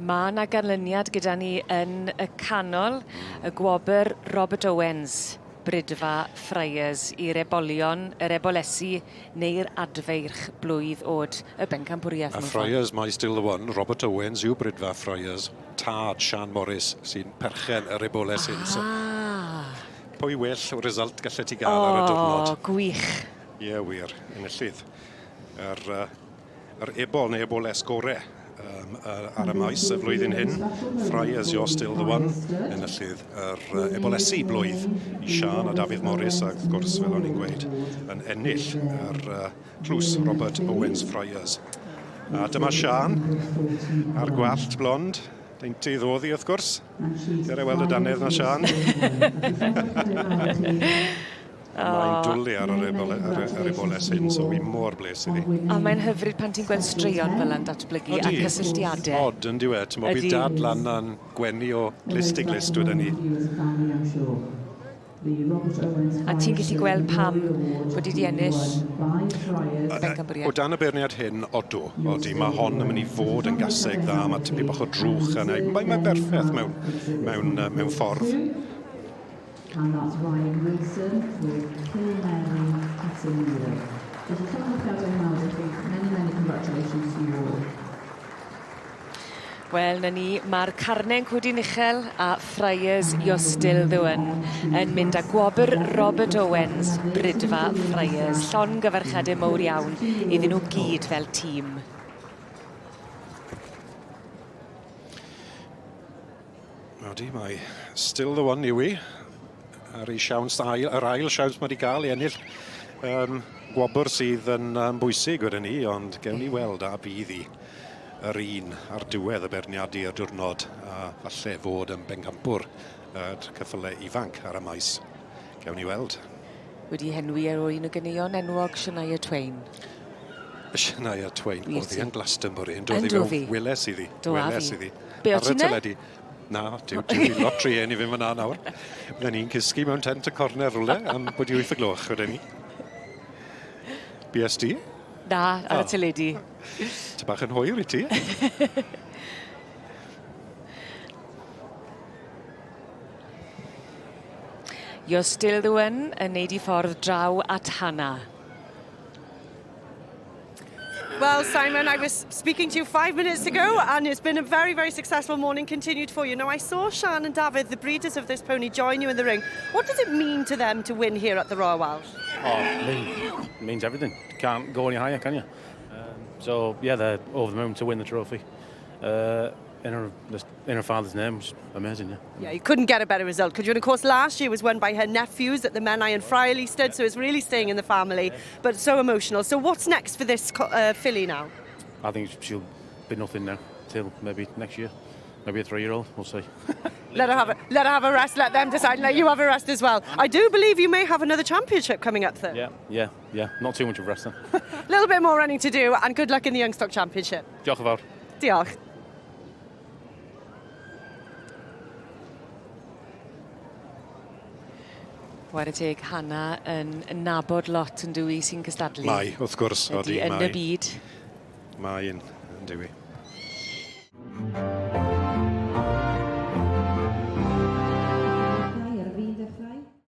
Ma' 'na ganlyniad gyda ni yn y canol y gwobr Robert Owens, Bridfa Friars i'r ebolion, yr ebolesi neu'r adfeirch blwydd o'd y bencampwriaeth. A Friars, mae still the one, Robert Owens yw Bridfa Friars, tad Sian Morris sy'n perchen yr eboles hyn. So, ah. Pwy well result gallet ti gael ar y diwrnod? O, gwych. Ie, wir, enillydd. Yr, uh, yr ebol neu eboles gore um, ar y maes y flwyddyn hyn. Friars, you're still the one, enillydd yr uh, ebolesi blwydd i Sian a Dafydd Morris, ac wrth gwrs, fel o'n i'n gweud, yn ennill yr uh, tlws Robert Owens Friars. A dyma Sian a'r gwallt blond. Deintydd oedd hi, wrth gwrs. Dere weld y dannedd na, Sian. Mae'n dwlu ar yr ebole, ar, yr eboles hyn, so wi mor bles iddi. A mae'n hyfryd pan ti'n gweld straeon fel yna'n datblygu a cysylltiadau. Od yn diwe, ti'n bydd dad lan na'n gwenu o glust i glust wedyn ni. A ti'n gallu gweld pam bod hi 'di ennill y bencampwriaeth? O dan y beirniad hyn, odw, odi. Mae hon yn mynd i fod yn gaseg dda, mae tipyn bach o drwch yna. Mae, mae berffaith mewn, mewn, mewn ffordd. And that's Ryan Wilson with Kilmary Casimiro. Felly llongyfarchiadau mawr i chi. Many, many congratulations to you all. Wel, 'na ni, ma'r carne'n codi'n uchel a Friars You're Still the One yn mynd â gwobr Robert Owens, Bridfa Friars. Llongyfarchiade mowr iawn iddyn nhw gyd fel tîm. Odi, mae Still the One yw i. Ar ei siawns ail, yr ail siawns mae wedi cael i ennill um, gwobr sydd yn um, bwysig wedyn ni, ond gewn ni weld a fydd hi yr un ar diwedd y beirniadu y diwrnod a falle fod yn bencampwr yr ceffylau ifanc ar y maes. Gewn ni weld. Wedi henwi ar ôl un o ganeuon enwog Shania Twain. Shania Twain. Oedd hi yn Glastonbury, yn dod i fewn. Weles iddi. Do a Weles fi. iddi. Be, o Ar y ti 'na? teledu. Na, dyw, dyw hi lot rhy hen i fynd fyna nawr. Bydden ni'n cysgu mewn tent y corner rhywle am bod i 8 y gloch, wedyn ni. BSD? Na, ar y O. teledu. Ty bach yn hwyr i ti. You're still the one yn neud i ffordd draw at Hannah. Well, Simon, I was speaking to you five minutes ago, and it's been a very, very successful morning continued for you. Now, I saw Sian and David, the breeders of this pony, join you in the ring. What does it mean to them to win here at the Royal Welsh? Oh, it mean, means everything. Can't go any higher, can you? Um, so, yeah, they're over the moon to win the trophy. Uh, in her, in her father's name was amazing, yeah. Yeah, you couldn't get a better result, could you? And of course, last year was won by her nephews at the Menai and Friarley stud, so it's really staying in the family, but so emotional. So what's next for this uh, filly now? I think she'll be nothing now till maybe next year. Maybe a three-year-old, we'll see. let her have a, let her have a rest, let them decide, let you have a rest as well. I do believe you may have another championship coming up though. Yeah, yeah, yeah. Not too much of rest then. A little bit more running to do and good luck in the Young Stock Championship. Diolch yn fawr. Diolch. Ware teg, Hannah yn nabod lot yn dwi sy'n cystadlu. Mae, wrth gwrs, odi, Ydy, yn mae. y byd. Mae yn, yn dywi.